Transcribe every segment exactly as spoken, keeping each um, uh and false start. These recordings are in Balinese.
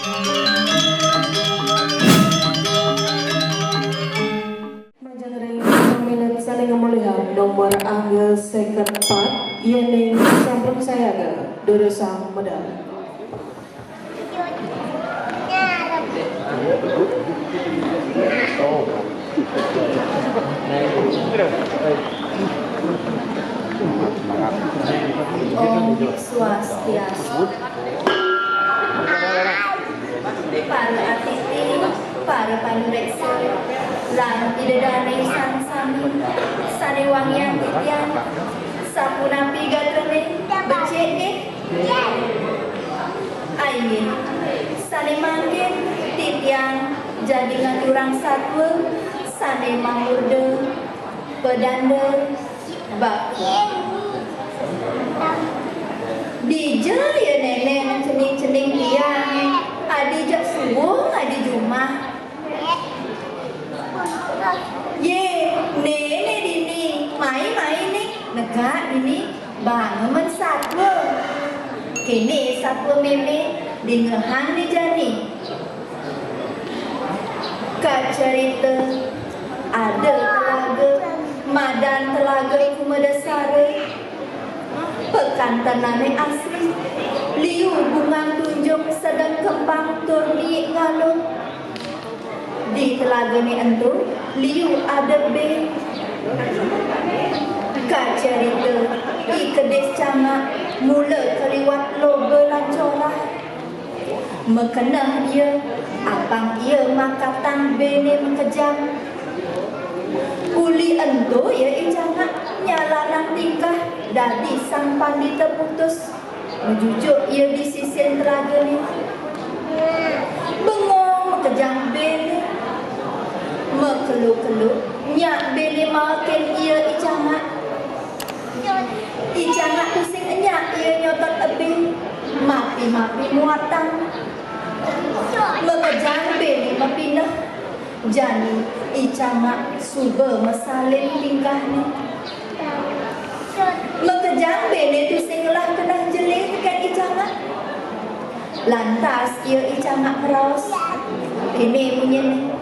Majeng ring pamilet sané ngamolihang nomor angga seket pat, yéning sampun sayaga durusang medal. Om Swastiastu. Para atiti, para panuréksa, lan Ida Dané sareng sami, sané wangiang titiang, sapunapi gatrané, becik nggih? Inggih. Sané mangkin titiang jagi ngaturang satua sané mamurda Pedanda bakti. Dija ya nénéng cening-cening tiang, adi jak suwung, adi jumah. Yé, néné dini, mai-mai né, negak dini, bang men satua. Kéné satua mémé, dingehang né jani. Kacarita ada telaga, madan telaga Kumadasara. Pakantenané asri, liu bungang tunjung sedeng kembang tur diik ngalun. Di telagané ento, liu ada bé. Kacarita, I Kedis Cangak mula kaliwat loba lan corah. Makeneh ia, apang ia makatang béné makejang. Uli ento ia I Cangak nyalanang tingkah dadi sang pandita putus, majujuk ia di sisin telagané. Bengong makejang béné. Makelo-kelo nyak béné maekin ia I Cangak. I Cangak tusing nyak ia nyotot ebé, mapi-mapi muatang. Makejang béné mapineh, jani I Cangak suba masalin tingkahné. Makejang béné tusing ngelah keneh jelé tekén I Cangak. Lantas ia I Cangak ngraos. Kéné munyiné.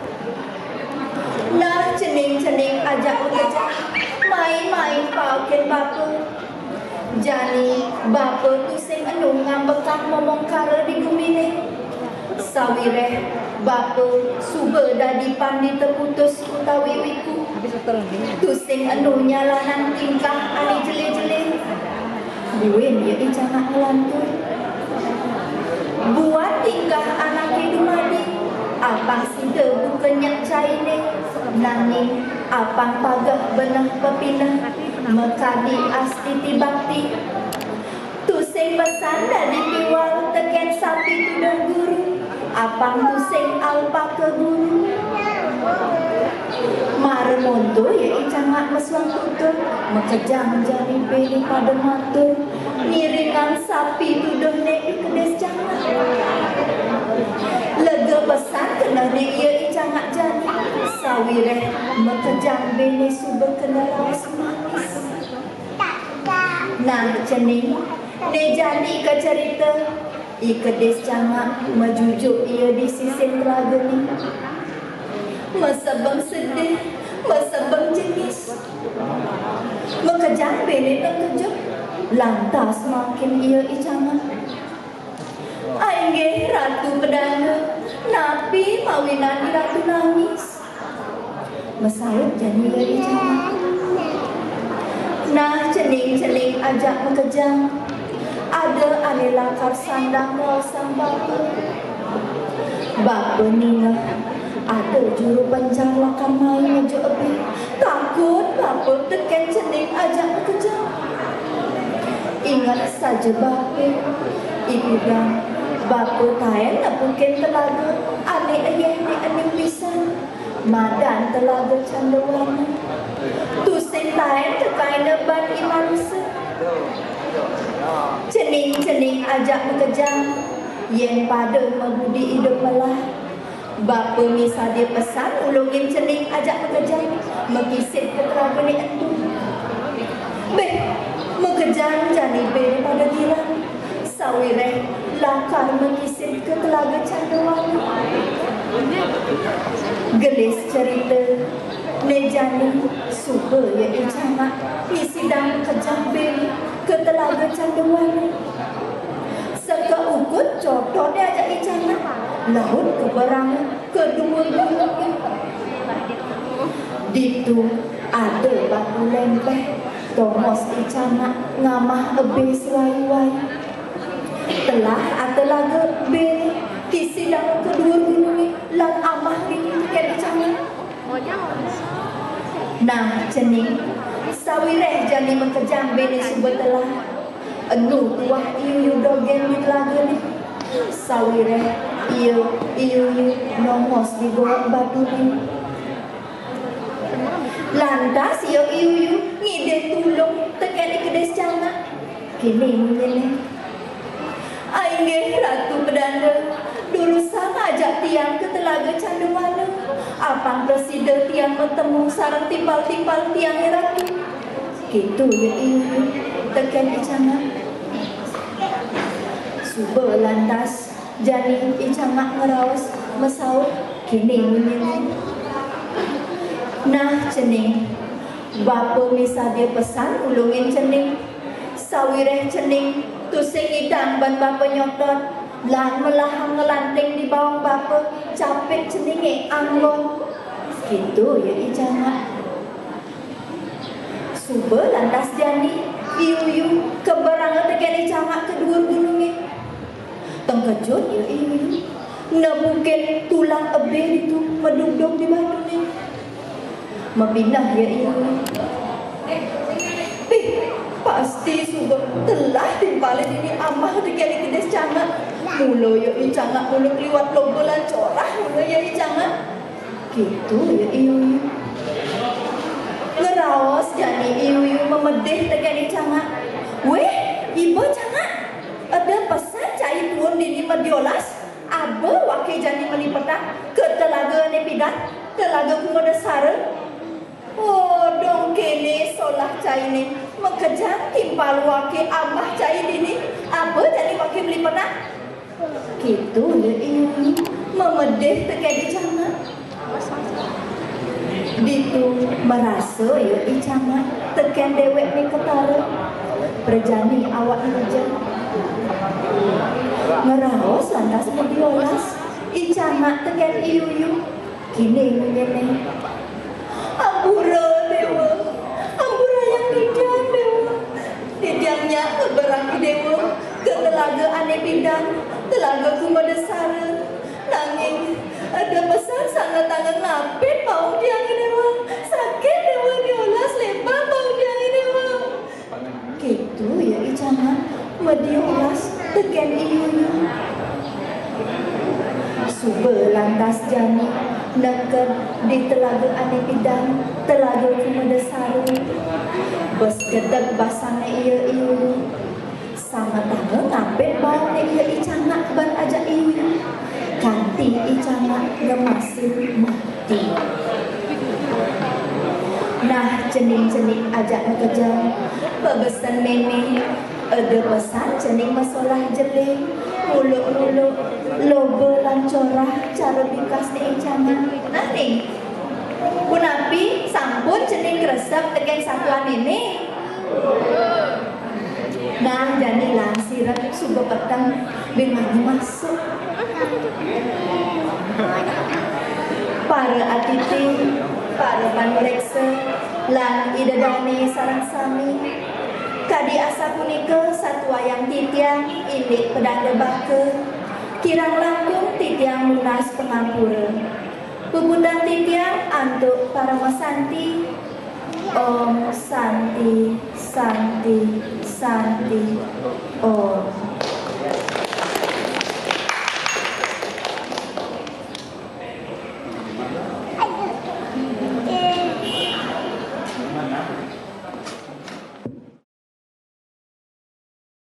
Nah, cening-cening ajak makejang, mai-mai paekin bapa. Jani bapa tusing enu ngambekang momongkara di guminé. Sawiréh bapa suba dadi pandita putus utawi wiku. Tusing enu nyalanang tingkah ané jelé-jelé. Buin ia I Cangak nglantur. Buat tingkah anaké dumadi, apang sida buka nyak cainé, nanging apang pageh beneh pepineh, makadi astiti bakti. Tusing pesan dadi piwal tekén sapituduh guru, apang tusing alpaka guru. Mara monto ia I Cangak mesuang tutur, makejang jani béné pada matur, ngiringang sapituduhné I Kedis Cangak. Lega pesan kenehné ia I Cangak jani, sawiréh makejang béné suba kena raos manis. Nah, cening, né jani kacarita, I Kedis Cangak majujuk ia di sisin telagané. Masebeng sedih, masebeng jengis. Makejang béné tengkejut, lantas makin ia I Cangak. Ainggih Ratu Pedanda, napi mawinan I Ratu nangis? Masaut jani ia I Cangak. Nah, cening-cening ajak makejang. Ada ané lakar sandang raosang bapa. Bapa ningeh, ada juru pencar lakar mai ngejuk ebé. Takut bapa tekén cening ajak makejang. Inget saja bapa. Ipun, bapa taén nepukin telaga ané eyehné ening pisan. Madan Telaga Candawana. Tusing taén tekaina ban I Marusa. Cening-cening ajak makejang, yén pada mabudi idup melah. Bapa misadia pesan nulungin cening ajak makejang, makisid ka telagané ento. Béh, makejang jani béné pada girang. Sawiréh lakar makisid ka Telaga Candawana. Gelis cerita, né jani suba ya I Cangak ngisidang makejang béné ka Telaga Candawana. Seka ukut cotot ajak I Cangak, laut kaberanga ka dua gunungé. Ditu ada batu lempeh, tongos I Cangak ngamah ebé sewai-wai. Telah atelaga ebé kisidang ka dua gunungé lan amah ditu tekén I Cangak. Nah, cening, sawiréh jani makejang béné suba telah, enu tuah I Yuyu dogén di telagané. Sawiréh ia, I Yuyu nongos di goak batuné. Lantas ia I Yuyu ngidih tulung tekén I Kedis Cangak. Kéné munyiné. Inggih Ratu Pedanda, durusang ajak tiang ka Telaga Candawana. Apang prasida tiang matemu sareng timpal-timpal tiangé Ratu. Kéto ya I Yuyu tekén I Cangak. Suba lantas jani I Cangak ngraos masaut, kéné munyiné. Nah, cening, bapa misadia pesan nulungin cening. Sawiréh cening tusing ngidang ban bapa nyotot, lan melahang nglanting di baong bapa, capit ceningé anggong. Kéto ya I Cangak. Suba lantas jani, I Yuyu kaberanga tekén I Cangak ka dua gunungé. Tengkejut ya I Yuyu, nepukin tulang ebé ditu madugdug di batuné. Mapineh ya I Yuyu. Ih, pasti suba telah timpalé dini amah tekén I Kedis Cangak. Mula ya I Cangak mula liwat loba lan corah mula ya I Cangak. Kéto ya I Yuyu. Ngraos jani I Yuyu mamedih tekén I Cangak. Wéh, iba Cangak. Eda pesan cai tuun dini madiolas. Aba waké jani malipetan ka telaga ané pidan, telaga Kumadasara. Oh, dong kéné solah cainé. Makejang timpal waké amah cai dini. Aba jani waké malipetan. Kéto ya I Yuyu, mamedih tekén I Cangak. Ditu marasa ya I Cangak tekén déwékné ketara, prajani awakné mejeng. Ngraos lantas madiolas I Cangak tekén I Yuyu. Kéné munyiné. Ampura, Déwa. Ampurayang titiang, Déwa. Titiang nyak kaberang I Déwa ka telaga ané pidan, telaga Kumadasara. Nanging eda pesan sanget anget ngapit baong tiangé, Déwa. Sakit, Déwa, diolas lepah baong tiangé, Déwa. Kéto ya I Cangak, madiolas tekén I Yuyu. Suba lantas jani neked di telaga ané pidan, telaga Kumadasara. Bes gedeg basangné ia I Yuyu. Sanget anget ngapit baongné ia I Cangak ban ajak I Yuyu. Kanti I Cangak ngemasin mati. Nah, cening-cening ajak makejang, pabesen mémé, eda pesan cening masolah jeléng, nguluk-nguluk loba lan corah cara bikasné I Cangak. Nah, ning, punapi, sampun cening kresep tekén satuan mémé? Nah, jani lan sira suba peteng, buin mani masuk. Para atiti, para panuréksa, lan Ida Dané sareng sami. Kadi asapunika satuayang titiang indik Pedanda Baka. Kirang langkung titiang nunas pangampura. Puputang titiang antuk paramasanti. Om Santi, Santi, Santi, Om.